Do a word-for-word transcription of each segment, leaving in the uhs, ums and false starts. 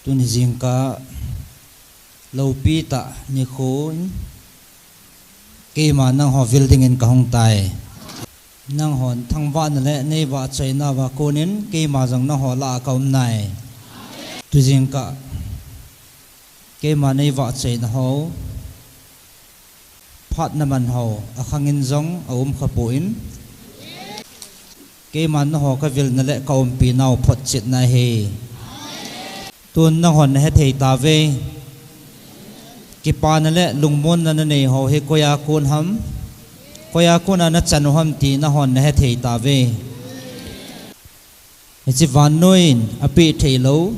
Tuni jingkah loupi tah nikho in keima nangho vil dingin kahung tai. Nanghon thangvahna le neivahchoina uva konin keima jong nangho lah a kaum nai. Tujingkah keima neivahchoina ho, phatna man ho, akhangin jong aum khapon, keiman nangho kavilna le kaumpinau photchetna ahi. Tun nanghon nahethei tauve. Kipana le lungmonna nanei ho hi koia kon ham, koia kona nachan u ham ti nanghon nahethei tauve. Hiche vannoiyin apeh theilou,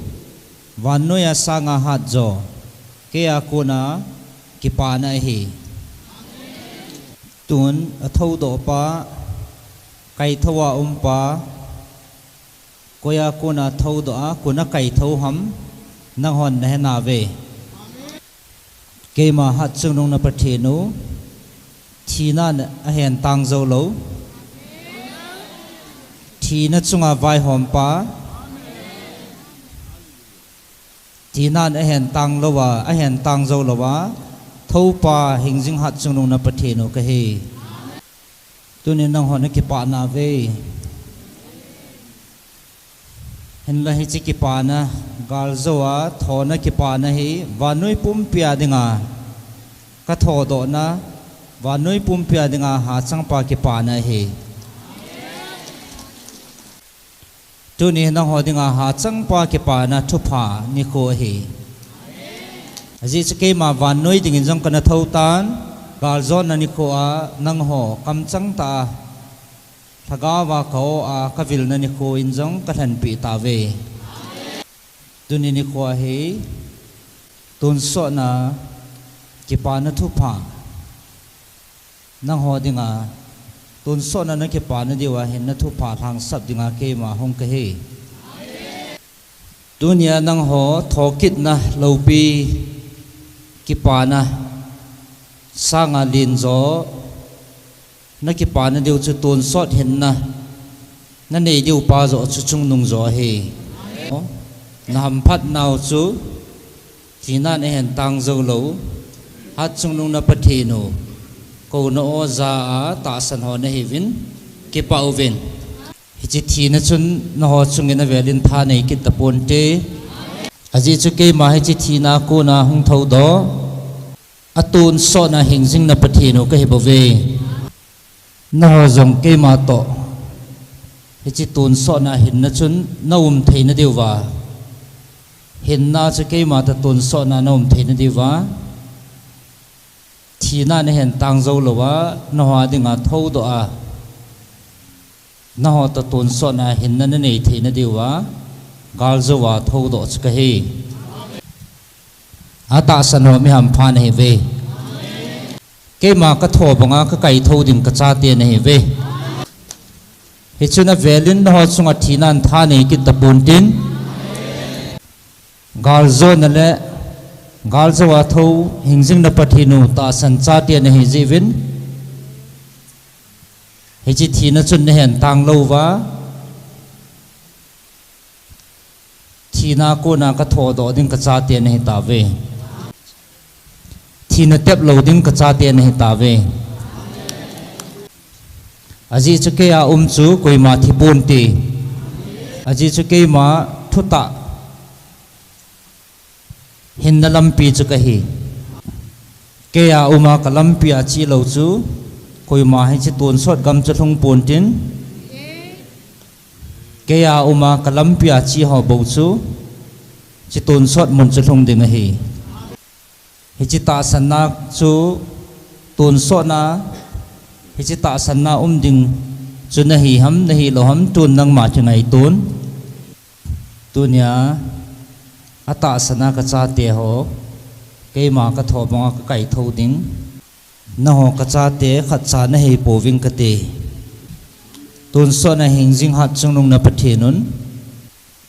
vannoiya sanga hatjo, keia kona kipana ahi. Tun athoudohpa, kaithouva umpa, koia kona thoudoh a, kona kaithou ham, nanghon nahenauve. Keima hatchungnung na Pathen u, thina ahen tang joulou, thina chunga vaihompa, thina ahen tang louva, ahen tang joulouva thoupa, hingjing hatchungnung na Pathen u kahi. Tunin nanghon nakipah nauve. Hinla hiche kipana, galjouva thona kipana hi vannoi pumpia dinga kathoudohna, vannoi pumpia dinga hachangpa kipana ahi. Tuni nangho dinga hachangpa kipana thupha nikho ahi. Ajeh chu keima vannoi dingin jong kana thoutan, galjona nikho a nangho kamchang tah a lhagaova ka-o a kavilna nikho in jong kalhenpeh tauve. Tuni nikho hi tonsotna kipana thupha, nangho dinga tonsotna nakipana diuva hinna thupha lhangsap dinga keima hung kahi. Tunia nangho thokitna loupi kipana sanga lenjo nakipana diu chu tonsot hinna nanei diu pa joh chu chungnung jo ahi. Nahamphatnau chu thina ahen tang joulou, hatchungnung na Pathen u, kouna o ja a tahsan ho nahiuvin, kipah uvin. Hiche thina chun nangho chungin avelin thanei kit taponte. Ajeh chu keima hiche thina kona hung thoudoh, atonsotna hingjing na Pathen u kahibouve. Nangho jong keima toh hiche tonsotna hinna chun naum theina diuva, hinna chu keima toh tonsotna naum theina diuva, thina ahen tang joulouva nangho dinga thoudoh a, nangho toh tonsotna hinna nanei theina diuva galjouva thoudoh chu kahi. Atahsan ho mi hampha nahiuve. Keima katho banga kakaithou ding kachate nahiuve. Hichun avelin nangho chunga thina thanei kit tapontin, galjona le galjouva thou hingjing na Pathen u tahsan chate nahi jeh uvin, hiche thina chun nahen tang louva, thina kona kathoudoh ding kachate nahitauve. Thina teplou ding kachate nahitauve. Ajeh chu keia um chu koima thiponte. Ajeh chu keima thutah hinna lampi chu kahi. Keia uma kalampia chelou chu koima hiche tonsot gam chu lhungpontin, keia uma kalampia che ho bou chu hiche tonsot mun chu lhung ding ahi. Hiche tahsanna chu tonsotna, hiche tahsanna um ding chu nahi ham, nahilou ham, tun nangma kingaiton. Tunia atahsanna kachate ho, keima katho banga kakaithou ding, nangho kachate khatcha nahipouving kati. Tonsotna hingjing hatchungnung na Pathen un,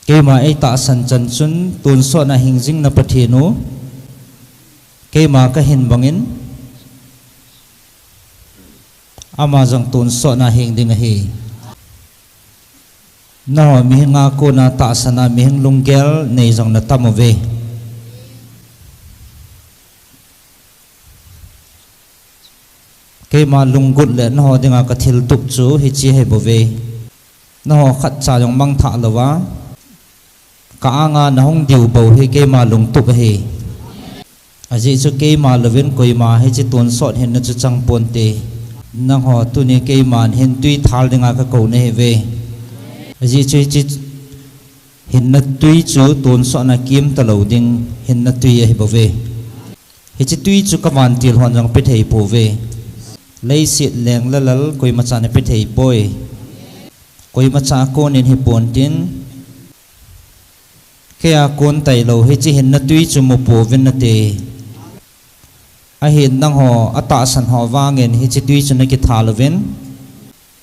keima eitahsan chan chun tonsotna hingjing na Pathen u, keima kahin bangin ama jong tonsotna hing ding ahi. Nangho mihinga kona tahsana mihing lunggel nei jong natam uve. Keima lunggut le nangho dinga kathil tup chu hiche ahi bouve. Nangho khatcha jong mangthah louva, ka anga nahung diu bou hi keima lungtup ahi. Ajeh chu keima louvin koima hiche tonsot hinna chu chang ponte. Nangho tuni keiman hin twi thal dinga kakou nahiuve. Ajeh chu hiche hinna twi chu tonsotna kimta lou ding hinna twi ahi bouve. Hiche twi chu kavantil hon jong pethei pouve. Leiset leng le lal koimacha napethei poi. Koimacha konin hiponte. Keia kon tailou hiche hinna twi chu mupouvin nate. Ahin nangho atahsan ho vangin hiche twi chu nakithal uvin.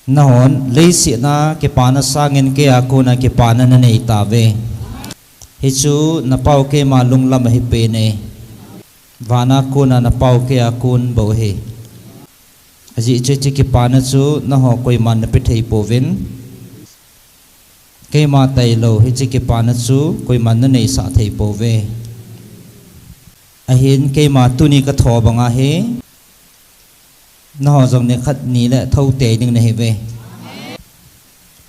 Nanghon leiset a kipana sangin keia kona kipana nanei tauve. Hichu napau keima lunglam ahi pene. Vana kona napau keia kon bou ahi. Ajeh chu hiche kipana chu nangho koiman napethei pouvin. Keima tailou hiche kipana chu koiman naneisah thei pouve. Ahin keima tuni katho banga hi nangho jong nikhat nile thou tei ding nahiuve.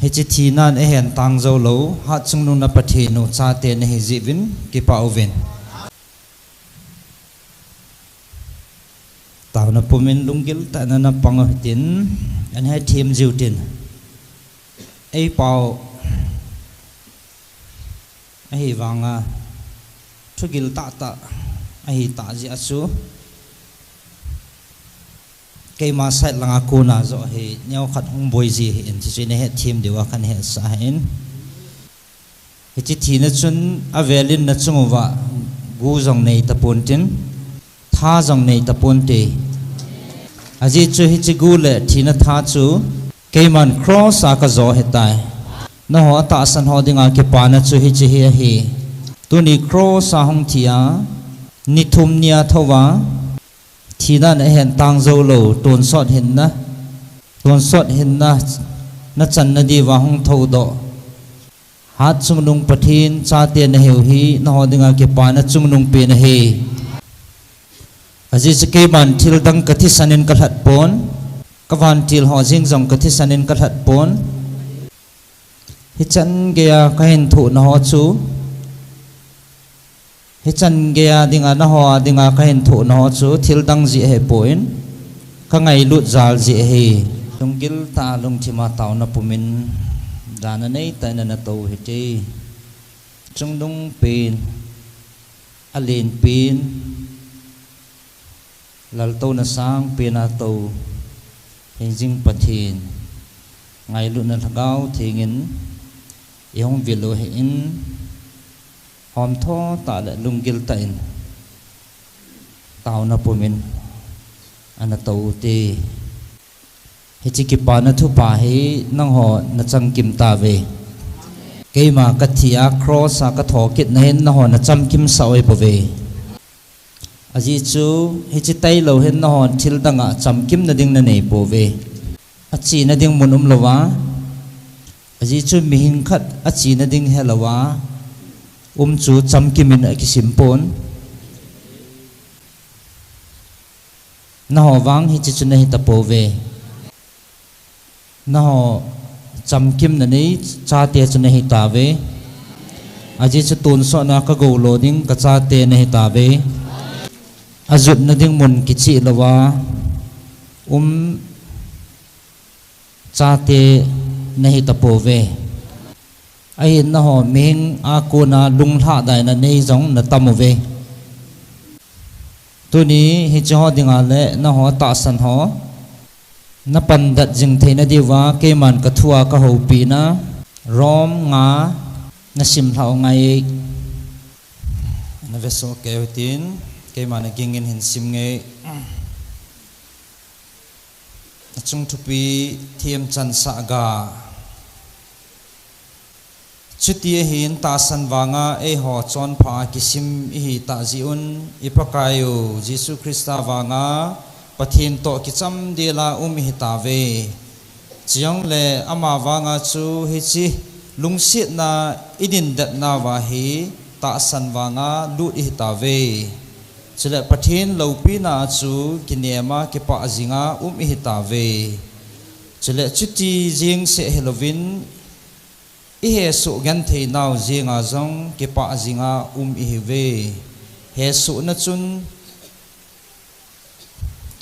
Hiche thinan eihen tang joulou, Hatchungnung na Pathen u chate nahi jeh uvin kipah uvin. Taona pumin lunggil tah in ana pang uhitin, ana hethem jiu hitin. Eipao ahivanga thugil tahtah ahitah jeh a chu keima side langa kona joh hi neokhat hung boi ji ahin, chuchu ina hethem diuva kahin hetsah ahin. Hiche thina chun avelin nachung uva gu jong nei taponte, tha jong nei taponte. Ajeh chu hiche gu le thina tha chu keiman cross a kajo ahitai. Nangho atahsan ho dinga kipana chu hiche hi ahi. Tuni cross a hung thia, ni thum nia thouva, thinan eihen tang joulou, tonsot hinna, tonsot hinna nachanna diuva hung thoudoh Hatchungnung Pathen chate nahiu hi nangho dinga kipana chungnungpen ahi. Ajeh chu keiman thildang kathisan in kalhat pon, kavantil ho jeng jong kathisan in kalhat pon. Hichan geiya kahin thohna ho chu, hichan geiya dinga nangho a dinga kahin thohna ho chu thildang jeh ahipon, kangailut jal jeh ahi. Lunggil tah a lungthima taona pumin dana neitah in ana tou hite. Chungnungpen, alenpen, laltouna sangpen a tou hingjing Pathen, ngailutna Lhagao Thengin eihung vil u ahin, homtho tah le lunggil tah in taona pumin ana tou ute. Hiche kipana thupha hi nangho nachangkim tauve. Keima kathia cross a kathokitna hin nangho nachamkimsah u ahibouve. Ajeh chu hiche tailou hin nanghon thildang a chamkimna ding nanei pouve. Achena ding mun umlouva, ajeh chu mihem khat achena ding helouva um chu chamkim in akisim pon. Nangho vang hiche chu nahi tapouve. Nangho chamkimna nei chate chu nahi tauve. Ajeh chu tonsot na kagoulou ding kachate nahi tauve. Ajotna ding mun kicheh louva um chate nahi tapouve. Ahin nangho mihem a kona lunglhadaina nei jong natam uve. Tuni hiche ho dinga le nangho tahsan ho napandat jing theina diuva keiman kathua kahoupina Rom nga nasim lhau ngai. Nave soh kei uhitin, keima nagingin hin sim nge. Achung thupi themchan sahga. Chuti ahin tahsan vanga eiho chonpha a kisim ihitah jeh un, i Pakaiu Jesu Christa vanga Pathen toh kichamdela um ihitauve. Chujongle ama vanga chu hiche Lungsetna i dindet nauva hi tahsan vanga lut ihi tauve. Chule Pathen loupina chu kinema kipah jinga um ihi tauve. Chule chuti jeng seh hilouvin i hesoh genthei nau jenga jong kipah jinga um ihiuve. Hesohna chun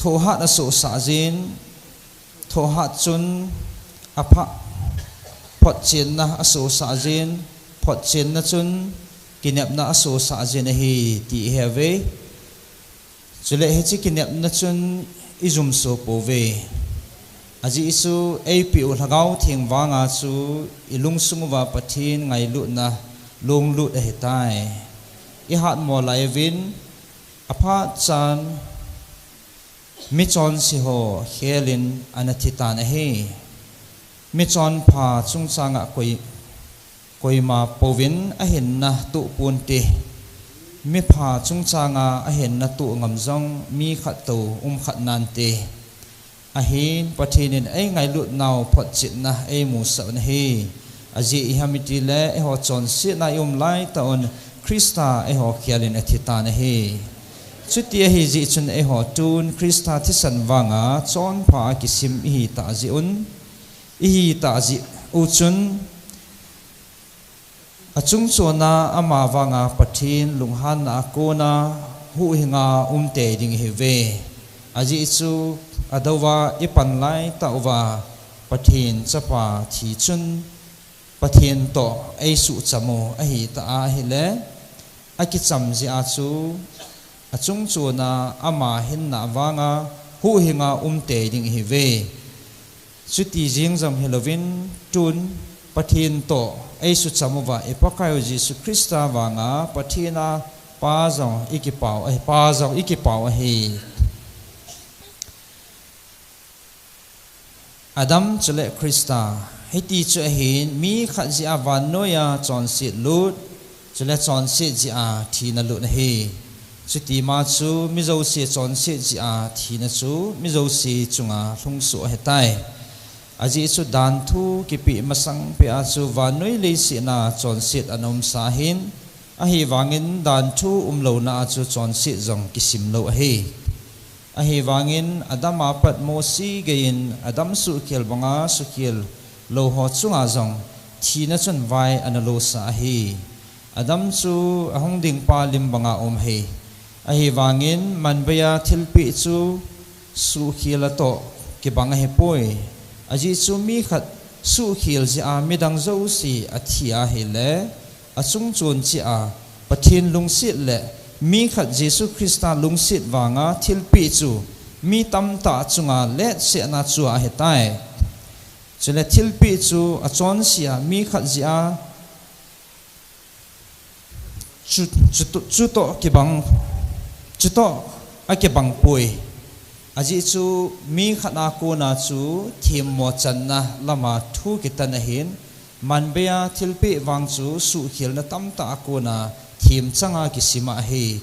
thohhat asohsah jin, thohhat chun apha, photchenna asohsah jin, photchenna chun kinepna asohsah jin ahi ti ihe uve. Chule hiche kinepna chun i jumso pouve. Ajeh chu eipeh u Lhagao Theng vanga chu i lungsung uva Pathen ngailutna lunglut ahitai. I hatmo lai uvin, aphat chan michonse ho khelin ana thi tan ahi. Michonpha chungchanga koi, koima pouvin ahinna toh ponte. Mipha chungchanga ahinna toh ngam jong mi khat tou um khat nante. Ahin Pathen in eingailut nau photchetna eimusah u ahi. Ajeh iham itile eiho chonsetna i um laitah un Christa eiho khelin athi tan ahi. Chuti ahi jeh chun eiho tun Christa thisan vanga chonpha a kisim ihi tah jeh un, ihi tah jeh u chun, achungchona ama vanga Pathen lunghanna a kona huhhinga um tei ding ihiuve. Ajeh chu adouva i pan laitah uva Pathen Chapa thi chun Pathen toh eisuhcham u ahitah ahile, akicham jeh a chu achungchona ama hinna vanga huhhinga um tei ding ihiuve. Chuti jeng jong hilouvin tun Pathen toh eisuhcham uva i Pakaiu Jesu Christa vanga Pathen a Pa jong i kipau ahi, Pa jong i kipau ahi. Adam chule Christa, hiti chu ahin mi khat jeh a vannoiya chonset lut, chule chonset jeh a thina lut ahi. Chutima chu mi jouse chonset jeh a thina chu mi jouse chunga lhungsuh ahitai. Ajeh chu danthu kipeh masang peh a chu vannoi leiset a chonset ana umsa ahin, ahivangin danthu umlouna a chu chonset jong kisim lou ahi. Ahivangin Adam a pat Mosi geiyin Adam suhkhel banga suhkhel lou ho chunga jong thina chun vai ana losa ahi. Adam chu ahung dingpa lim banga um ahi. Ahivangin manbeiya thilpeh chu suhkhel a toh kibang ahipoi. Ajeh chu mi khat suhkhel jeh a midang jouse athi ahile, achungchon cheh a Pathen lungset le mi khat Jesu Christa lungset vanga thilpeh chu mi tamtah chunga letsahna chu ahitai. Chule thilpeh chu achonse a mi khat jeh a chu, chu, chutoh kibang, chutoh akibang poi. Ajeh chu mi khat a kona chu themmo channa lama thu kitan ahin, manbeiya thilpeh vang chu suhkhelna tamtah a kona themchanga kisima ahi.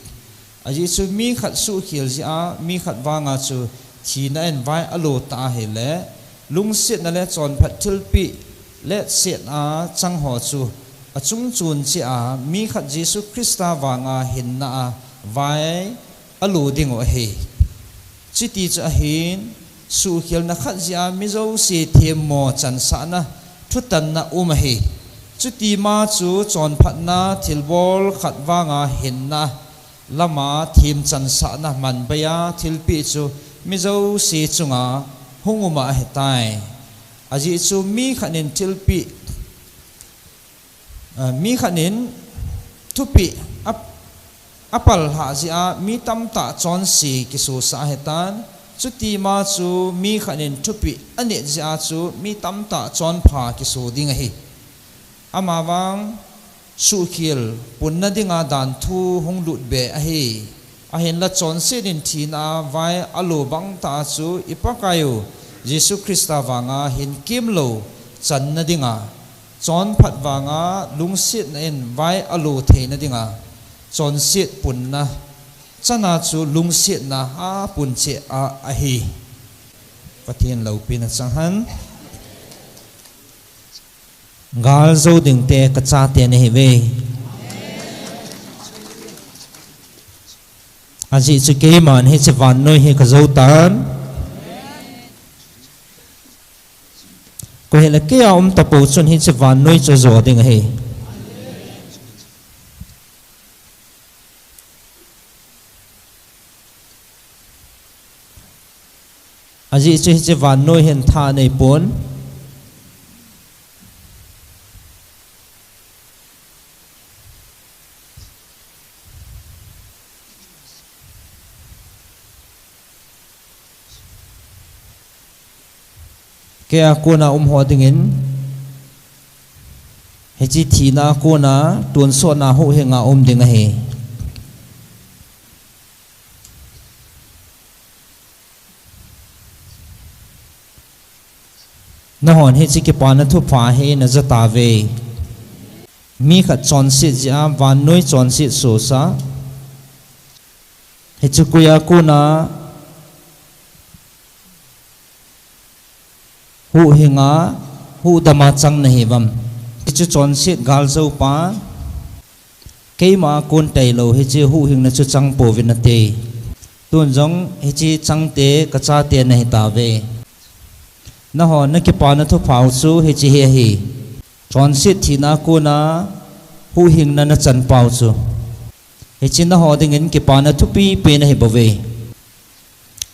Ajeh chu mi khat suhkhel jeh a mi khat vanga chu thina in vai alo ta ahile, lungsetna le chonphat thilpeh letsahna chang ho chu achungchon cheh a mi khat Jesu Christa vanga hinna a vai alo dingu ahi. Chuti chu ahin, suhkhelna khat jeh a mi jouse themmo chansahna thutanna um ahi. Chutima chu chonphatna thilbol khat vanga hinna lama themchansahna manbeiya thilpeh chu mi jouse chunga hung uma ahitai. Ajeh chu mi khat in thilpeh, a, mi khat in thupeh a, apal lhah jeh a mi tamtah chonse kisosa ahitan. Chutima chu mi khat in thupeh anet jeh a chu mi tamtah chonpha kiso ding ahi. Amavang suhkhel punna dinga danthu hung lutbe ahi. Ahinla chonset in thina a vai alo bangtah a chu i Pakaiu Jesu Christa vanga hinkemlou channa dinga, chonphat vanga lungsetna in vai alo theina dinga, chonset punna chana chu lungsetna apun cheh a ahi. Pathen loupina chang hen. Gal jou ding te kachate nahiuve. Ajeh chu keiman hiche vannoi hi kajou tan. Koi hile kei a um tapou chun hiche vannoi chu jo ding ahi. Ajeh chu hiche vannoi hin tha nei pon. Kei a kona um ho dingin, hiche thina a kona tonsotna huhhing a um ding ahi. Nahon hiche kipana thupha hi naja tauve. Mi khat chonset jeh a vannoi chonset sohsa. Hiche koi a kona huhhing a, huhdam a chang nahiuvem. Hiche chonset galjou pa, keima a kon tailou, hiche huhhingna chu chang pouvin nate. Tun jong hiche changte kachate nahi tauve. Nahon nakipana thupha u chu hiche hi ahi. Chonset thina a kona huhhingna nachan pau chu. Hiche naho dingin kipana thupi pen ahi bouve.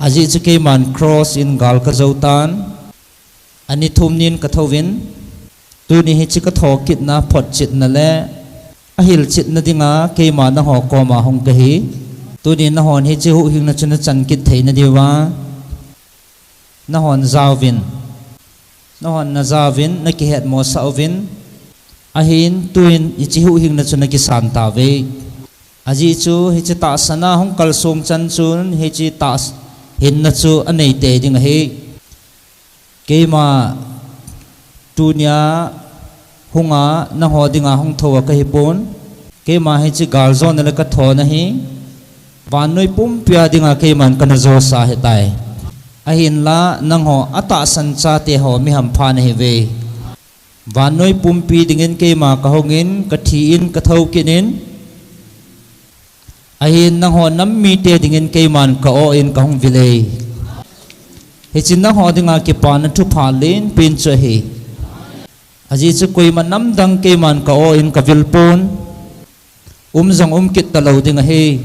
Ajeh chu keiman cross in gal kajou tan. Ani thum nin kathouvin. Tuni hiche kathokitna photchetna le ahilchetna dinga keima naho koma hung kahi. Tuni nahon hiche huhhingna chu nachan kit theina diuva nahon jauvin. Nahon najauvin, nakihetmosah uvin. Ahin, tuin hiche huhhingna chu nakisan tauve. Ajeh chu, hiche tahsan a hung kalsong chan chun, hiche tah-, hinna chu anei tei ding ahi. Keima tunia hunga naho dinga hung thou a kahipon. Keima hiche galjona le kathona hi vannoi pumpia dinga keiman kana josa ahitai. Ahinla nangho atahsan chate ho mi hampha nahiuve. Vannoi pumpi dingin keima kahungin, kathi in, kathou kit in. Ahin nangho nam mite dingin keiman ka-o in kahung vil e. Hiche nangho dinga kipana thupha lenpen chu ahi. Ajeh chu koima namdang keiman ka-o in kavil pon. Um jong um kit talou ding ahi.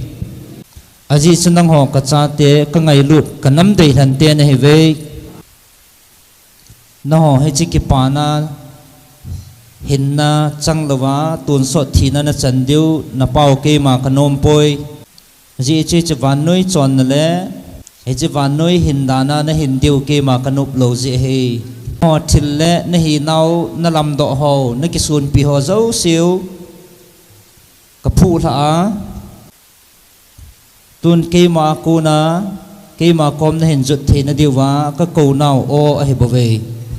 Ajeh chu nangho kachate, kangailut, kanam deilhen te nahiuve. Nangho hiche kipana hinna changlouva, tonsot thina nachan diu, napao keima kanom poi. Ajeh chu hiche vannoi chonna le hiche vannoi hin dana nahin diu keima kanop lou jeh ahi. Nangho thil le nahinau, nalamdoh ho, nakisonpi ho jouseu kaphuh lhah a. Tun keima a kona, keima kom nahin jot theina diuva kakounau o ahi bouve.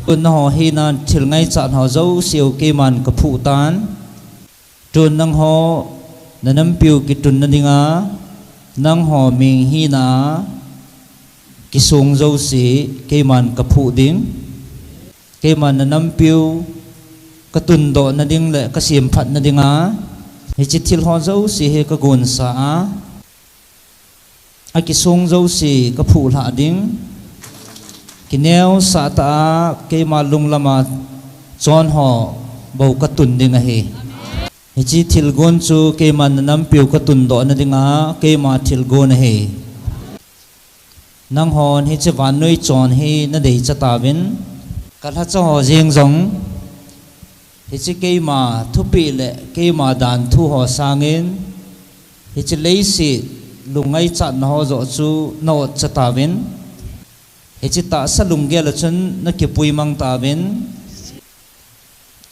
Tun nangho hina thil ngaichat ho jouseu keiman kaphuh tan. Tun nangho nanampiu kitunna dinga, nangho ming hina kisong jouse keiman kaphuh ding. Keiman nanampiu katundohna ding le kasemphatna dinga, hiche thil ho jouse hi kagonsa a, akisong jouse kaphuh lhah ding. Kineosah tah a keima lunglama chon ho bou katun ding ahi. Hiche thilgon chu keiman nanampiu katundohna dinga keima thilgon ahi. Nanghon hiche vannoi chon hi nadeicha tauvin, kalhacha ho jeng jong, hiche keima thupeh le keima danthu ho sangin, hiche leiset lungngaichatna ho joh chu na-otcha tauvin, hiche tahsa lunggel a chun nakipuimang tauvin,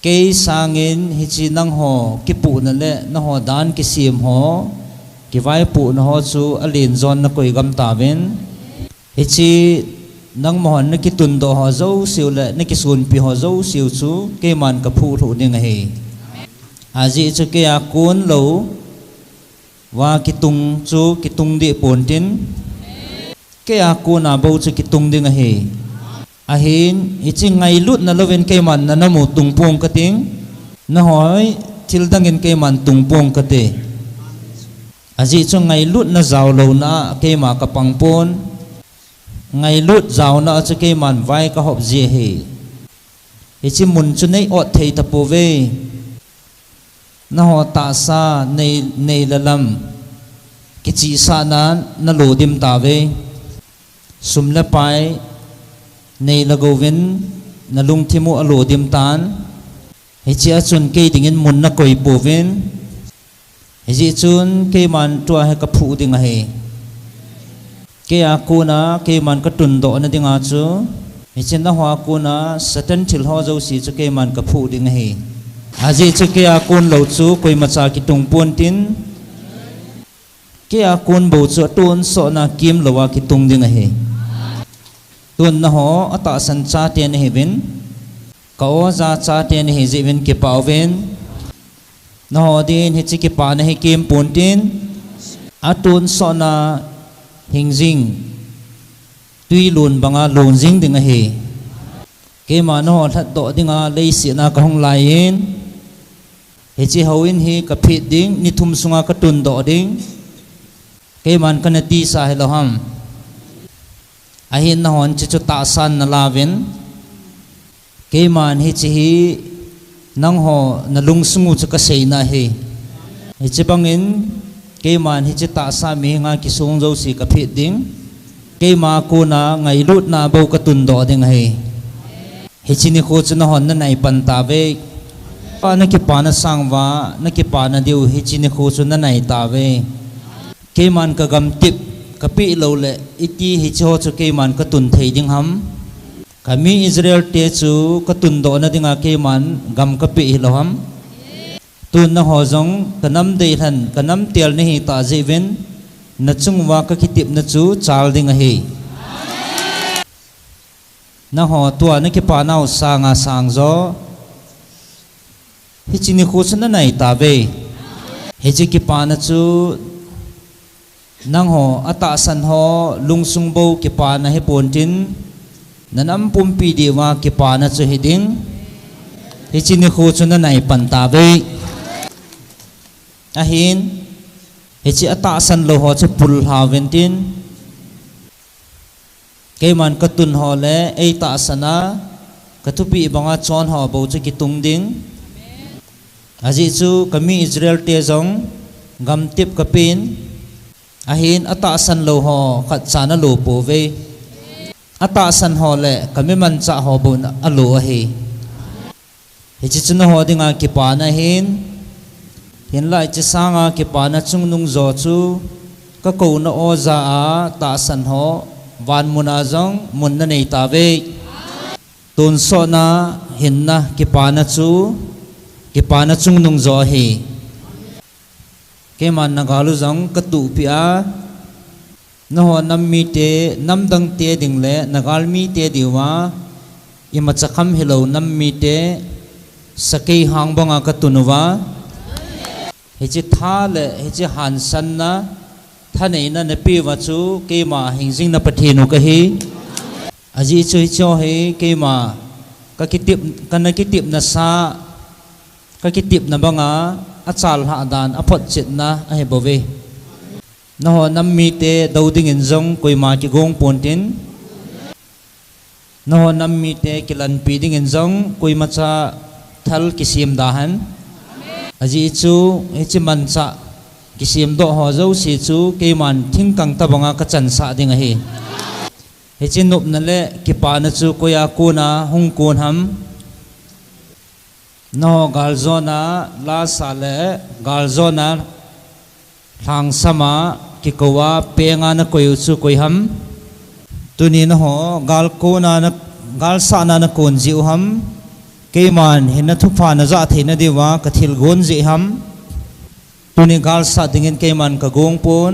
kei sangin hiche nangho kipuhna le nangho dan kisem ho, kivaipohna ho chu alen jon nakoi gam tauvin. Hiche nangmahon nakitundoh ho jouseu le nakisonpi ho jouseu chu keiman kaphuh lhuh ding ahi. Ajeh chu keia konlouva kitung chu kitung deh pontin, keia kona bou chu kitung ding ahi. Ahin, hiche ngailutna louvin keiman nanamu tung pong kating. Nahoi, thil dangin keiman tungpong kate. Ajeh chu ngailutna jaolouna keima kapangpon. Ngailut jaona chu keiman vai kahop ji ahi. Hiche mun chu nei ot thei tapouve. Naho tahsa nei, nei le lam. Kichihsahna nalo dim tauve. Sum le pai nei le gouvin nalungthim u alo dim tan. Hiche a chun kei dingin mun nakoi pouvin. Hijeh chun keiman tua hi kaphuh ding ahi. Kei a kona keiman katundoh nadinga chu. Hiche naho a kona Satan thil ho jouse chu keiman kaphuh ding ahi. Ajeh chu kei a kon lou chu koimacha kitung pontin. Kei a kon bou chu atonsotna kimlouva kitung ding ahi. Tun naho atahsan chate nahiuvin. Ka-o ja chate nahi jeh uvin kipah uvin. Naho din hiche kipana hi kimpontin. Atonsotna hingjing. Tui lon banga lon jing ding ahi. Keima naho lhatdoh dinga leiset a kahung laiyin. Hiche houin hi kaphet ding, ni thum sunga katundoh ding. Keiman kana tisa hilou ham. Ahin nahon hiche chu tahsan nalauvin. Keiman hiche hi nangho nalungsung u chu kaseina ahi. Hiche bangin keiman hiche tahsa mihinga kisong jouse kaphet ding. Keima kona ngailutna bou katundoh ding ahi. Hiche nikho chu nahon nanai pan tauve. Pa nakipana sangva, nakipana diu hiche nikho chu nanai tauve. Keiman kagamtep kapeh loule, iti hiche ho chu keiman katun thei ding ham. Kami Israel te chu katundoh nadinga keiman gam kapeh hilou ham. Tun naho jong kanam deilhen, kanam tel nahi tah jeh uvin, nachunguva kakitepna chu chal ding ahi. Naho tua nakipanau sanga sangjo. Hiche nikho chu nanai tauve. Hiche kipana chu nangho atahsan ho lungsung bou kipana hipontin, nanam pumpi diuva kipana chu hiding. Hiche nikho chu nanai pan tauve. Ahin, hiche atahsan lou ho chu pullha uvintin. Keiman katun ho le eitahsan a, kathupeh banga chon ho bou chu kitung ding. Ajeh chu kami Israel te jong gamtep kapen. Ahin atahsan lou ho khatcha nalo pouve. Atahsan ho le kami manchah ho bou alo ahi. Hiche chu naho dinga kipana ahin, hinlah hiche sanga kipana chungnung jo chu, kakouna o ja a tahsan ho, van muna jong mun nanei tauve. Tonsotna, hinna, kipana chu, kipana chungnung jo ahi. Keiman nagal u jong katuhpeh a, naho nam mite, namdang te ding le nagal mite diuva, imacha kham hilou nam mite, sakei hang banga katun uva. Hiche tha le hiche hansanna, thaneina napeh uva chu keima hingjing na Pathen u kahi. Ajeh chu hiche hi keima kakitep, kana kitepna sa, kakitepna banga achalhah dan aphotchetna ahibouve. Naho nam mite dou dingin jong koima kigong pontin. Naho nam mite kilanpi dingin jong koimacha thal kisem dahen. Ajeh chu hiche manchah kisemdoh ho jouse chu keiman thingkang tobanga kachansah ding ahi. Hiche nopna le kipana chu koia kona hung kon ham. Naho galjona lasa le galjona lhangsama kikouva penga nakoi u chu koi ham. Tuni naho gal kona na, galsahna nakon jiu ham. Keiman hinna thupha najah theina diuva kathilgon jeh ham. Tuni galsah dingin keiman kagong pon.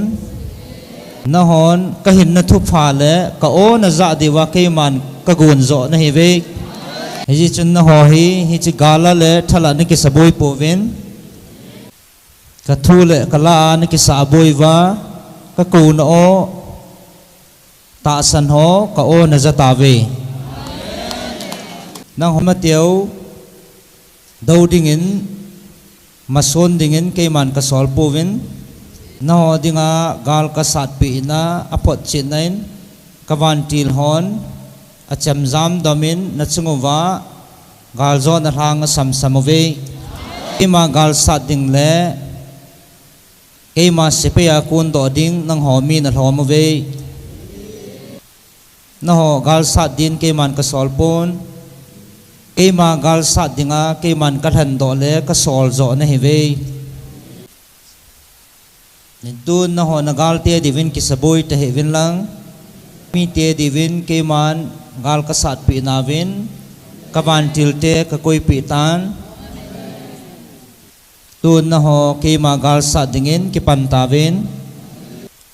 Nahon kahinna thupha le ka-o najah diuva keiman kagon joh nahiuve. Hijeh chun naho hi, hiche gal a le thal a nakisaboi pouvin. Kathu le kala a nakisaboi uva, kakouna o, tahsan ho, ka-o najah tauve. Nangho mateu, Dou dingin, mason dingin keiman kasol pouvin, nangho dinga gal kasatpeh na, aphotchetna in, kavantil hon, achemjam domin, nachung uva, galjona lhang asamsam uve. Keima galsat ding le, keima sepai a kondoh ding, nangho min alhom uve. Nangho galsat din keiman kasol pon. Keima galsat dinga keiman kalhendoh le kasol joh nahiuve. Tun nangho nagal te diuvin kisaboi tahih uvin lang. Mite diuvin keiman gal kasatpeh nauvin. Kavantil te kakoipeh tan. Tun nangho keima galsat dingin kipan tauvin.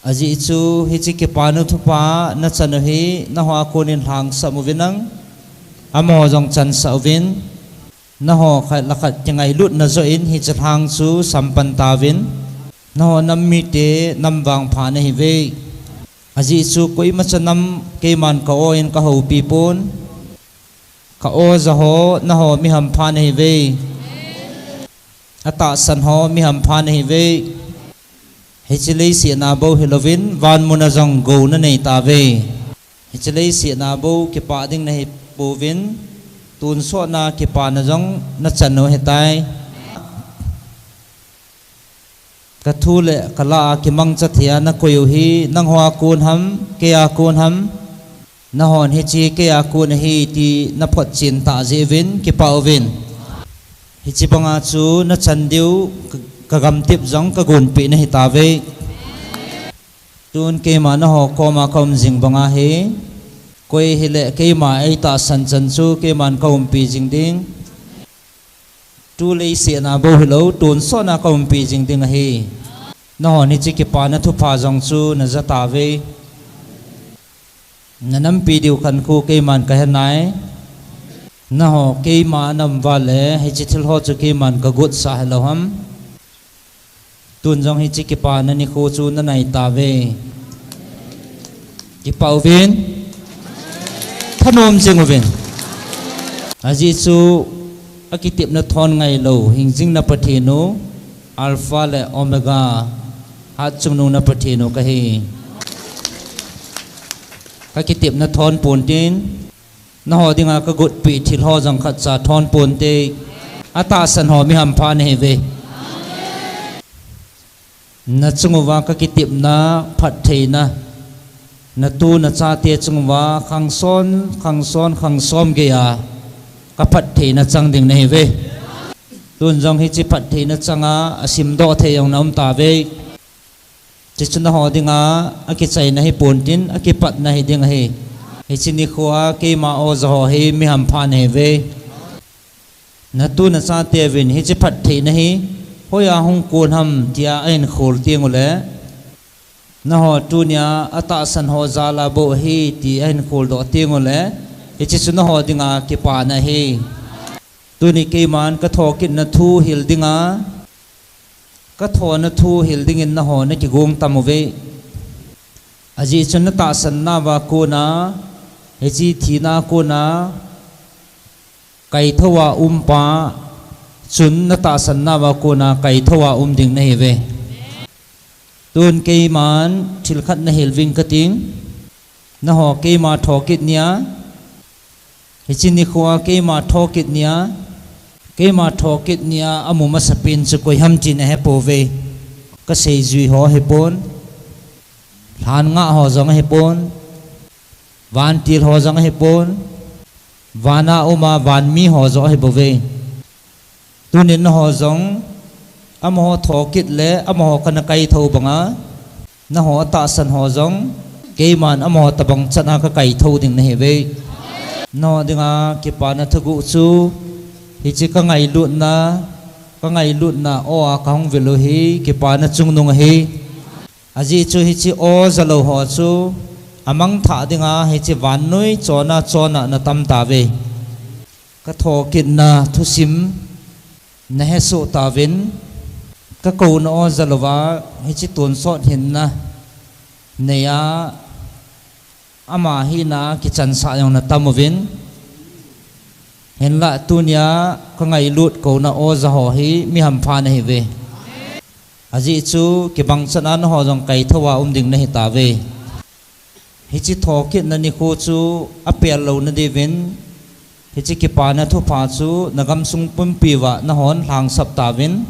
Ajeh chu hiche kipana thupha nachan u hi nangho a konin lhangsam uvin lang. Amaho jong chansah uvin. Nangho khat le khat kingailutna joh in hiche lhang chu sampan tauvin. Nangho nam mite nam vangpha nahiuve. Ajeh chu koimacha nam keiman ka-o in kahoupi pon. Ka-o jaho, nangho mi hampha nahiuve. Atahsan ho mi hampha nahiuve. Hiche leiset a bou hilouvin, van muna jong gou nanei tauve. Hiche leiset a bou kipah ding nahipouvin, tonsot na kipana jong nachan u ahitai. Kathu le kalah a kimangcha thei a nakoi u hi, nangho a kon ham, kei a kon ham, nanghon hiche kei a kon ahi ti naphotchen tah jeh uvin, kipah uvin. Hiche banga chu nachan diu ka, kagamtep jong kagonpeh nahitauve. Tun keima nangho koma kaum jing banga hi, koi hile keima eitahsan chan chu keiman kaumpi jing ding. Tu leiset a bou hilou, tonsot na kaumpi jing ding ahi. Nanghon hiche kipana thupha jong chu najatauve. Nanampi diu khankho keiman kahenai. Nangho keima naum uva le, hiche thil ho chu keiman kagotsah hilou ham. Tun jong hiche kipana nikho chu nanai tauve. Kipah uvin. Thanom jing uvin. Ajeh chu akitepna thon ngailou, hingjing na Pathen u, Alpha le Omega, hatchungnung na Pathen u kahi. Kakitepna thon ponte, nangho dinga kagotpeh thil ho jong khatcha thon ponte, atahsan ho mi hampha nahiuve. Nachung uva kakitepna phattheina, natu nachate chung uva khangson, khangson, khangsom geiya kaphattheina chang ding nahiuve. Tun jong hiche phattheina changa asimdoh thei jong naum tauve. Hiche chu nangho dinga akichaina hiponte, akipatna hiding ahi. Hiche nikho a keima o jaho hi mi hampha nahiuve. Natu nachateuvin hiche phattheina hi hoiya hung kon ham tia ahin khol teng ule, nangho tunia atahsan ho jal a bou ahi ti ahin kholdoh teng ule, hiche chu nangho dinga kipana ahi. Tuni keiman kathokitna thu hil dinga, kathona thu hil dingin nangho nakigong tam uve. Ajeh chu natahsan nauva kona, hiche thina kona, kaithouva umpa chun natahsan nauva kona kaithouva um ding nahiuve. Tun keiman thil khat nahil uving kating, nangho keima thokit nia, hiche nikhoa keima thokit nia, keima thokit nia amu masapen chu koiham ti nahepouve. Kaseijui ho ahipon, lhanga ho jong ahipon, vantil ho jong ahipon, vana uma vanmi ho jong ahibouve. Tunin nangho jong, amaho thokit le amaho kana kaithou banga, nangho atahsan ho jong, keiman amaho tobang chana kakaithou ding nahiuve. Nangho dinga kipana thuguh chu, hiche kangailutna, kangailutna o a kahung vil u hi kipana chungnung ahi. Ajeh chu hiche o jalou ho chu amangthah dinga hiche vannoi chona chona natam tauve. Kathokitna thusim nahesoh tauvin, kakouna o jalouva hiche tonsot hinna neiya ama hina kichansah jong natam uvin, Hinlah tunia ka ngailut kouna oja ho hi mi hampha nahiuve. Ajeh chu kibang chan a nangho jong kaitho a um ding nahitauve. Hiche thokitna nikho chu apel louna diuvin, hiche kipana thupha chu nagamsung pumpi uva nahon lhangsap tauvin.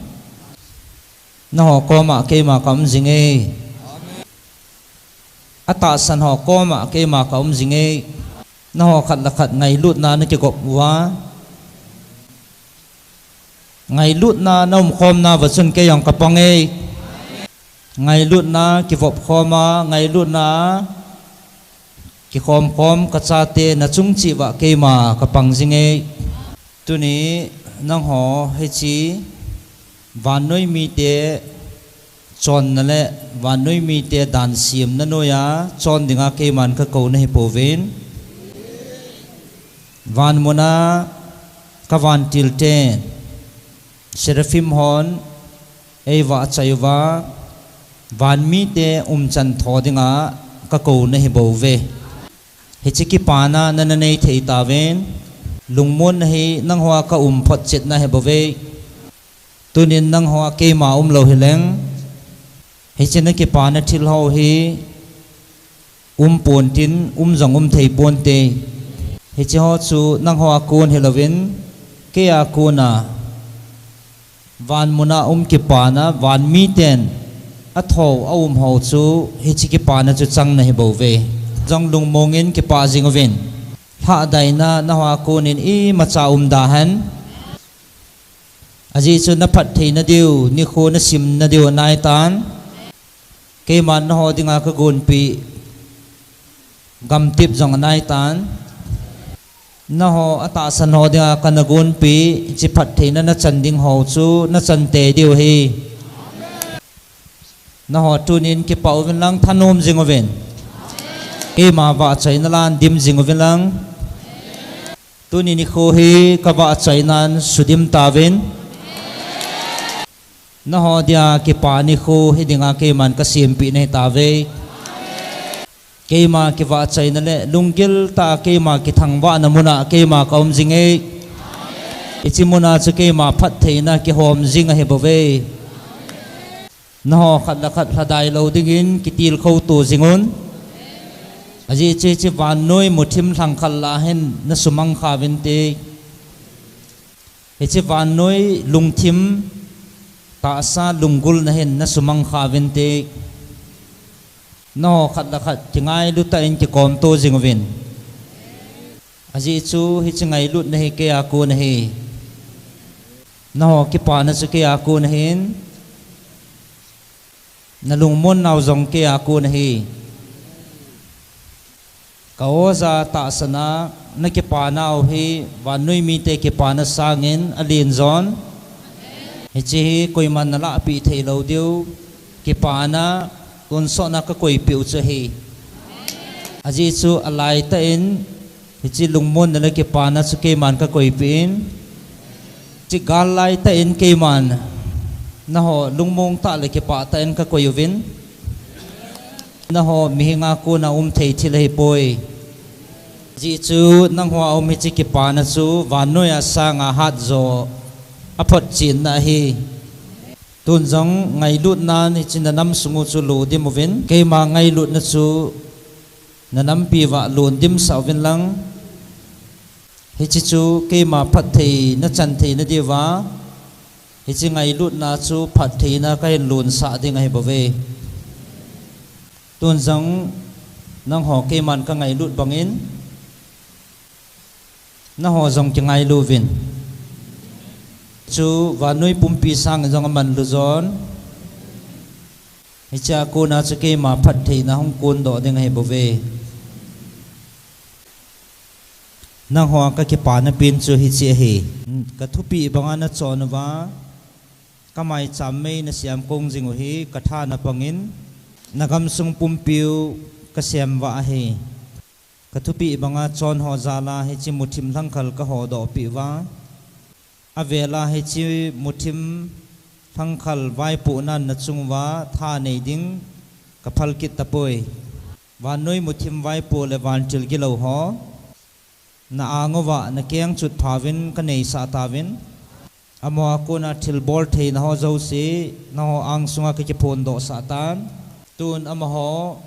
Nangho koma keima ka um jinge. Atahsan ho koma keima ka um jinge. Nangho khat le khat ngailutna nakigop uva, ngailutna naumkhomna uva chun kei jong kapange. Ngailutna kivop khoma, ngailutna kikhom khom kachate nachung cheh uva keima kapang jinge. Tuni nangho hiche vannoi mite chonna le vannoi mite dan semna noiya chon dinga keiman kakou nahipouvin. Vanmuna kavantilte, Seraphim hon eivahchoi uva, vanmite umchan tho dinga kakou nahibouve. Hiche kipana nana neithei tauvin, lungmonna hi nanghoa kaum photchetna ahibouve. Tunin nanghoa keima umlou hileng, hiche nakipana thilho hi umponte, um jong umthei ponte. Hicheho chu nanghoa kon hilouvin, keia kona vanmuna um kipana, vanmiten athou aumho chu hiche kipana chu chang nahibouve. Jong lungmongin kipah jinguvin. Lhahdaina nahoa konin imacha umda hen. Ajeh chu naphattheina diu nikho nasimna diu anaitan. Keiman nangho dinga kagonpeh gamtep jong anaitan. Nangho atahsan ho dinga kanagonpeh hiche phattheina nachan dingho chu nachan tei diu ahi. Nangho tunin kipah uvin lang thanom jinguvin. Keima vahchoina lan dim jinguvin lang. Tuni nikho hi kavahchoinan sudim tauvin. Nangho dia kipa nikho hidinga keiman kasempeh nahitauve. Keima kivahchoina le lunggil tah a keima kithangvahna muna keima kaum jinge. Hiche muna chu keima phattheina kihom jing ahibouve. Nangho khat le khat lhadai lou dingin kitilkhou to jingun. Ajeh chu hiche vannoi muthim lhangkhal lah a hin nasumang khauvinte. Hiche vannoi lungthim tahsa lunggulna hin nasumang khauvinte. Nangho khat le khat kingailu tah in kikomto jinguvin. Ajeh chu hiche ngailutna hi keia kon ahi. Nangho kipana chu keia kon ahin. Nalungmonnau jong keia kon ahi. Ka oja tahsan a nakipanau hi vannoi mite kipana sangin alen jon. Hiche hi koiman nalahpeh theilou diu kipana tonsot a kakoipeh u chu ahi. Ajeh chu alaitah in hiche lungmonna le kipana chu keiman kakoipeh in, hiche gal laitah in keiman nangho lungmong tah le kipah tah in kakoi uvin. Nangho mihinga kona um thei thil ahipoi. Ajeh chu nanghoa um hiche kipana chu vannoia sanga hatjo aphotchenna ahi. Tun jong ngailutnan hiche nanam sungu chu lodim uvin, keima ngailutna chu nanampi uva londimsah uvin lang. Hiche chu keima phattheina chan theina diuva, hiche ngailutna chu phattheina kahin lonsah ding ahibouve. Tun jong nangho keiman kangailut bangin, nangho jong kingailu uvin. Chu vannoi pumpi sangin jong amanlu jon. Hichea kona chu keima phattheina hung kondoh ding ahibouve. Nanghoa kakipana pen chu hiche ahi. Kathupeh banga nachon uva, kamaicham mei nasem kong jing u hi katha napangin, nagamsung pumpiu kasem uva ahi. Kathupeh banga chonho jala hiche muthim lhangkhal kahodoh peh uva, avela hiche muthim lhangkhal vaipohnan nachung uva tha nei ding kaphal kit tapoi. Vannoi muthim vaipoh le vantil gilou ho, na ang uva na keng chut phavin ka neisah tauvin. Amaho a kona thilbol theina ho jouse, nangho ang sunga ka kiphondoh sah tan. Tun amaho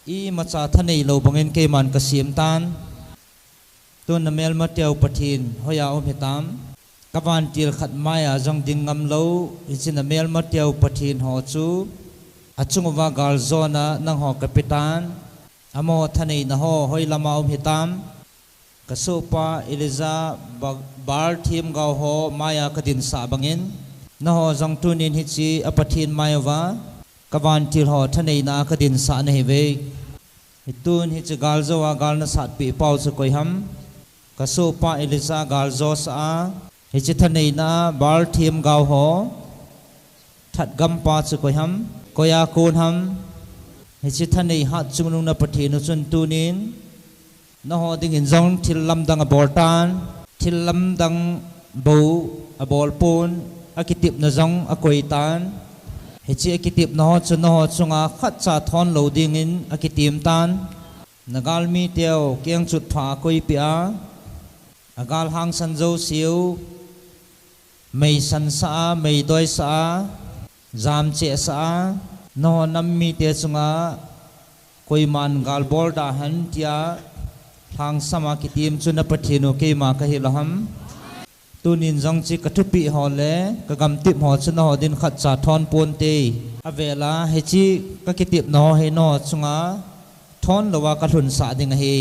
imacha thanei lou bangin keiman ka sem tan. Tun na melmateu Pathen hoiya um hitam. Ka vantil khat maiya jong ding ngam lou, hiche na melmateu Pathen ho chu achung uva galjona nangho ka pe tan. Amaho thaneina ho hoilama um hitam. Ka sohpa Elijah Ba-, Baal themgao ho maiya ka dinsah bangin, nangho jong tunin hiche a Pathen mai uva ka vantil ho thaneina a ka dinsah nahiuve. Hitun hiche galjou a gal na satpeh pau chu koi ham? Ka sohpa Elijah galjou sah a, hiche thaneina a Baal themgao ho thatgampa chu koi ham? Koi a kon ham? Hiche thanei hat chungnung na Pathen u chun tunin nangho dingin jong thil lamdang abol tan, thil lamdang bou abol pon, akitepna jong akoi tan. Hiche akitepna ho chu nangho chunga khatcha thon lou dingin akitem tan. Na galmiteu keng chut pha a koipeh a, agal hangsan jouseu meisan sah a, meidoi sah a, jamcheh sah a, nangho nam mite chunga koiman gal bol da hen tia lhangsam a kitem chu na Pathen u keima ka hilou ham? Tunin jong hiche ka thupeh ho le ka gamtep ho chu nangho din khatcha thon ponte. Avel a hiche ka kitepna ho hi nangho chunga thon louva ka lhunsah ding ahi.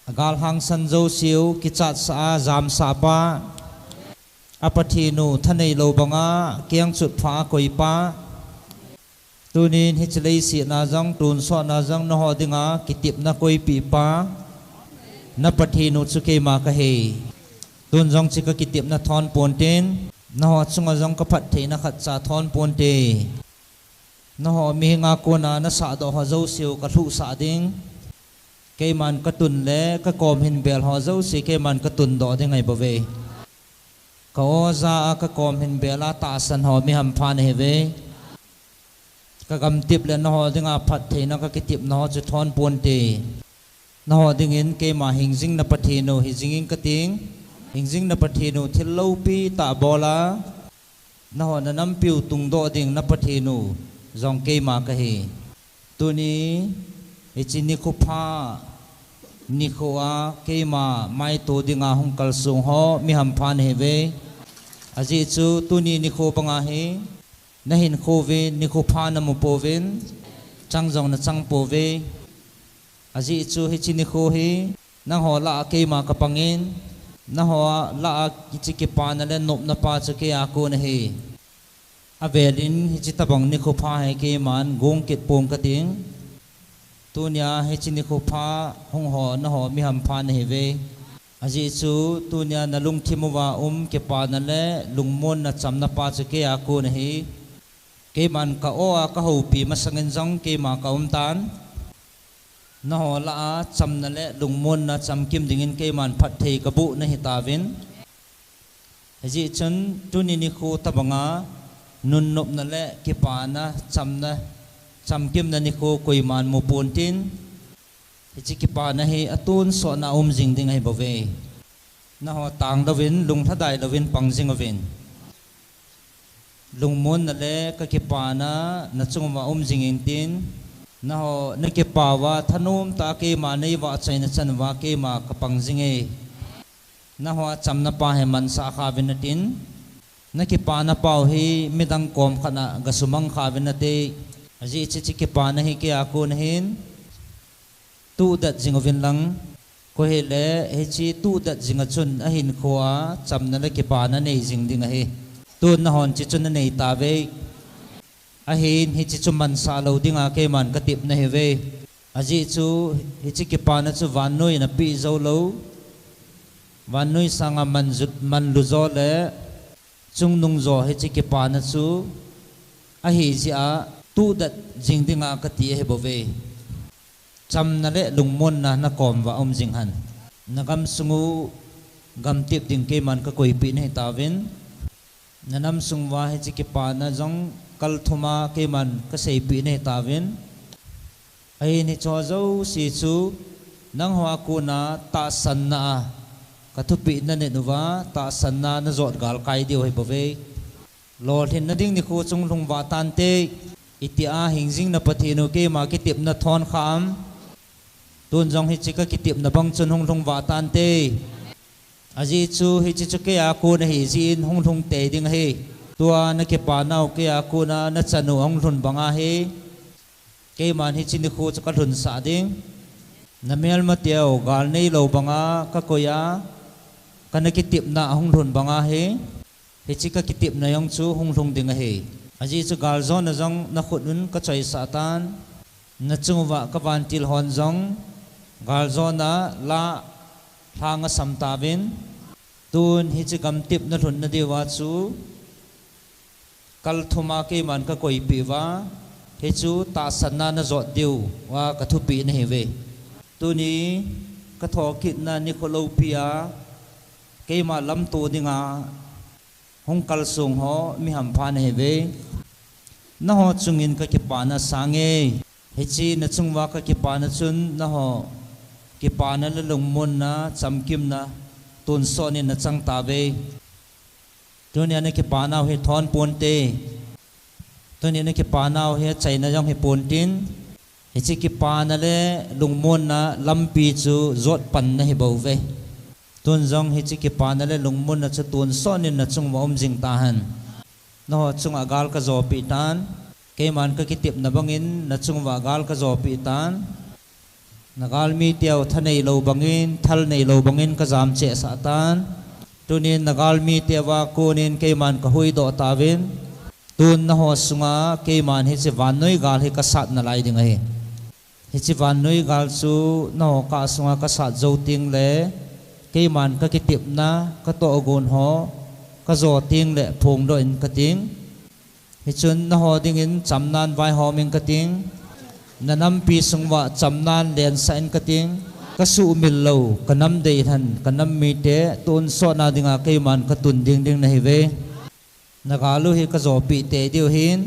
Agal hangsan jouseu kichatsah a jamsah pa, a Pathen u thanei lou banga keng chut pha a koi pa, tunin hiche leiset na jong, tonsot na jong nangho dinga kitepna koipeh pa, na Pathen u chu keima kahi. Tun jong hiche ka kitepna thon ponten, nangho chunga jong ka phattheina khatcha thon ponte. Nangho mihinga kona na sahdoh ho jouseu ka lhuhsah ding. Keiman ka tun le ka kom hin bel ho jouse keiman ka tundoh ding ahi bouve. Ka oja a ka kom hin bel a tahsan ho mi hampha nahiuve. Ka gamtep le nangho dinga phattheina ka kitepna ho chu thon ponte. Nangho dingin keima hingjing na Pathen u hijing inge kating. Hingjing na Pathen u thil loupi tah bol a, nangho na nampiu tungdoh ding na Pathen u jong keima kahi. Tuni hiche nikho pha nikho a keima maito dinga hung kalsong ho mi hampha nahiuve. Ajeh chu tuni nikho banga hi na hinkho uvin nikho pha na mu pouvin, chang jong na chang pouve. Ajeh chu hiche nikho hi nangho lah a keima ka pangin, nangho lah a hiche kipana le nopna pa chu kei a kon ahi. Avel in hiche tabang nikho pha hi keiman gong kit pong kating. Tunia hiche nikho pha hung ho nangho mi hampha nahiuve. Ajeh chu tunia na lungthim uva um kipana le lungmonna chamna pa chu kei a kon ahi. Keiman ka o a ka houpi masangin jong keima ka um tan. Nangho lah a chamna le lungmonna chamkim dingin keiman phatthei ka boh nahi tauvin. Hijeh chun tuni nikho tabanga nunnopna le kipana chamna, chamkimna nikho koiman mu pontin, hiche kipana hi atonsot na um jing ding ahi bouve. Nangho tang louvin, lunglhadai louvin pang jing uvin. Lungmonna le ka kipana na chung uva um jing intin, nangho na kipah uva thanom tah a keima nei vahchoina chan uva keima ka pang jinge. Nangho a chamna pa hi mansah kha uvin natin, na kipana pau hi midang kom khat a ga sumang kha uvin nate. Ajeh chu hiche kipana hi kei a kon ahin, tuhdet jing uvin lang. Koi hile hiche tuhdet jing a chun ahinkho a chamna le kipana nei jing ding ahi. Tun nangho hiche chu na nei tauve. Ahin hiche chu mansah lou dinga keiman ka tep nahiuve. Ajeh chu hiche kipana chu vannoi in apeh jou lou. Vannoi sanga manjut, manlu jo le chungnung jo hiche kipana chu ahi jeh a tuhdet jing dinga kati ahi bouve. Chamna le lungmonna na kom uva um jing hen. Na gamsung u gamtep ding keiman ka koipeh nahi tauvin. Na namsung uva hiche kipana jong kalthum a keiman ka seipeh nahi tauvin. Ahin hicheho jouse chu Nangho a kona tahsanna a ka thupeh na nei uva, tahsanna na jot galkai diu ahi bouve. Lolhinna ding nikho chu hung lhung vah tante, itia hingjing na Pathen u keima kitepna thon kha am? Tun jong hiche ka kitepna bang chun hung lhung vah tante. Ajeh chu hiche chu kei a kon ahi jeh in hung lhung tei ding ahi. Tua na kipanau kei a kona na chanu ahung lhun banga hi, keiman hiche nikho chu ka lhunsah ding. Na melmateu gal neilou banga ka koi a, ka na kitepna ahung lhun banga hi, hiche ka kitepna jong chu hung lhung ding ahi. Ajeh chu galjona jong na khut un ka choisah tan. Na chung uva ka vantil hon jong galjona la lhang asam tauvin. Tun hiche gamtep na lhunna diuva chu kal thum a keiman ka koipeh uva, hichu tahsanna na jot diuva ka thupeh na ahiuve. Tuni ka thokitna nikho loupi a keima lamto dinga hung kalsong ho mi hampha na ahiuve. Nangho chungin ka kipana sange. Hiche na chung uva ka kipana chun nangho kipana le lungmonna, chamkimna, tonsot in na chang tauve. Tunia na kipanau hi thon ponte. Tunia na kipanau hi achaina jong hi pontin. Hiche kipana le lungmonna lampi chu jot pan na ahi bouve. Tun jong hiche kipana le lungmonna chu tonsot in na chung uva um jing tahen. Nangho chunga gal ka jopeh tan. Keiman ka kitepna bangin na chung uva gal ka jopeh tan. Na galmiteu tha neilou bangin, thal neilou bangin ka jamchehsah tan. Tunin na galmiteu a konin keiman ka huhdoh tauvin. Tun nangho sunga keiman hiche vannoi gal hi ka sat nalai ding ahi. Hiche vannoi gal chu nangho kah sunga ka sat jou tengle, keiman ka kitepna, ka tohgon ho ka jo tengle phongdoh in kating. Hichun nangho dingin chamnan vaihom in kating. Na nampi sung uva chamnan lensah in kating. Ka suhmil lou, ka nam deilhen, ka nam mite tonsotna dinga keiman ka tun ding ding na ahiuve. Na gal u hi ka jopeh tei diu ahin.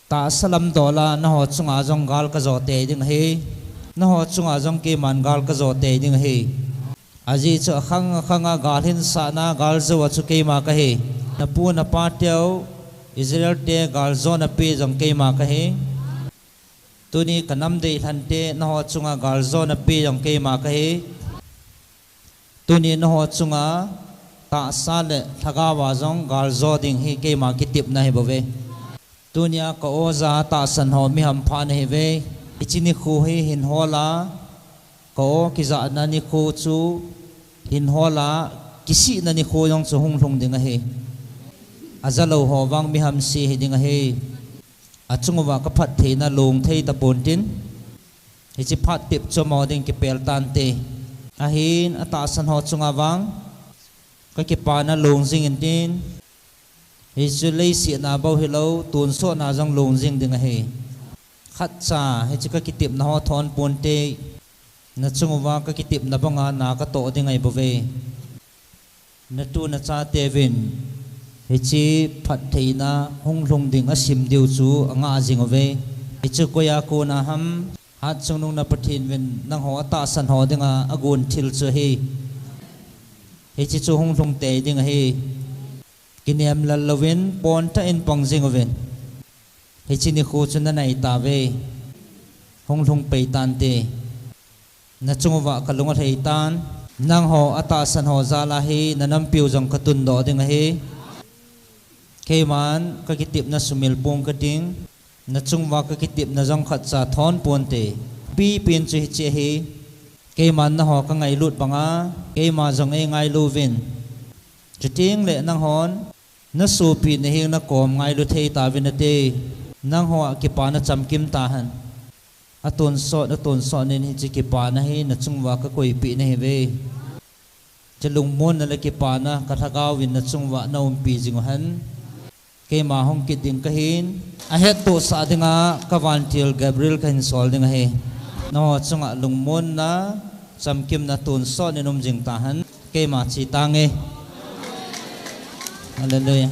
Tahsa lam dola nangho chunga jong gal ka jo tei ding ahi. Nangho chunga jong keiman gal ka jo tei ding ahi. Ajeh chu akhang akhanga gal hinsahna gal jou a chu keima ka ahi. Na pu na pateu Israel te galjona pe jong keima ka ahi. Tuni ka nam deilhen te nangho chunga galjona pe jong keima ka ahi. Tuni nangho chunga tahsa le lhagao a jong gal jo ding hi keima kitepna ahi bouve. Tunia ka oja tahsan ho mi hampha na ahiuve. Hiche nikho hi hin hol a, ka o kijahna nikho chu hin hol a, kisihna nikho jong chu hung lhung ding ahi. Ajalou ho vang mi hamse hi ding ahi. Achung uva ka phattheina long thei tapon tin, hiche phat tep chu amaho ding kipel tante. Ahin atahsan ho chunga vang ka kipana long jing in tin, hichu leiset a bou hilou, tonsot a jong long jing ding ahi. Khatcha hiche ka kitepna ho thon ponte, na chung uva ka kitepna banga na ka toh ding ahi bouve. Na tu na chateuvin hiche phattheina hung lhung ding asim diu chu angah jing uve. Hichu koiya kona ham? Hatchungnung na Pathen uvin nangho atahsan ho dinga agon thil chu ahi. Hiche chu hung lhung tei ding ahi. Kinem lal louvin pon tah in pang jing uvin. Hiche nikho chu na nai tauve. Hung lhung pei tante. Na chung uva ka lung alhai tan. Nangho atahsan ho jal a hi na nampiu jong ka tundoh ding ahi. Keiman ka kitepna sumil pong kating. Na chung uva ka kitepna jong khatcha thon ponte. Pipin chu hiche ahi. Keiman nangho ka ngailut banga keima jong ei ngailu uvin. Chuteng le nanghon na sopi na heng na kom ngailu thei tauvin nate. Nangho a kipana chamkim tahen. Atonsot, atonsot in hiche kipana hi na chung uva ka koipeh na ahiuve. Hiche lungmonna le kipana ka lhagao vin na chung uva na umpi jing uhen. Keima hung kit ding kahin, ahettohsah dinga ka vantil Gabriel kahin sol ding ahi. Nangho chunga lungmonna, chamkimna tonsot in um jing tahen. Keima che tange. Hallelujah.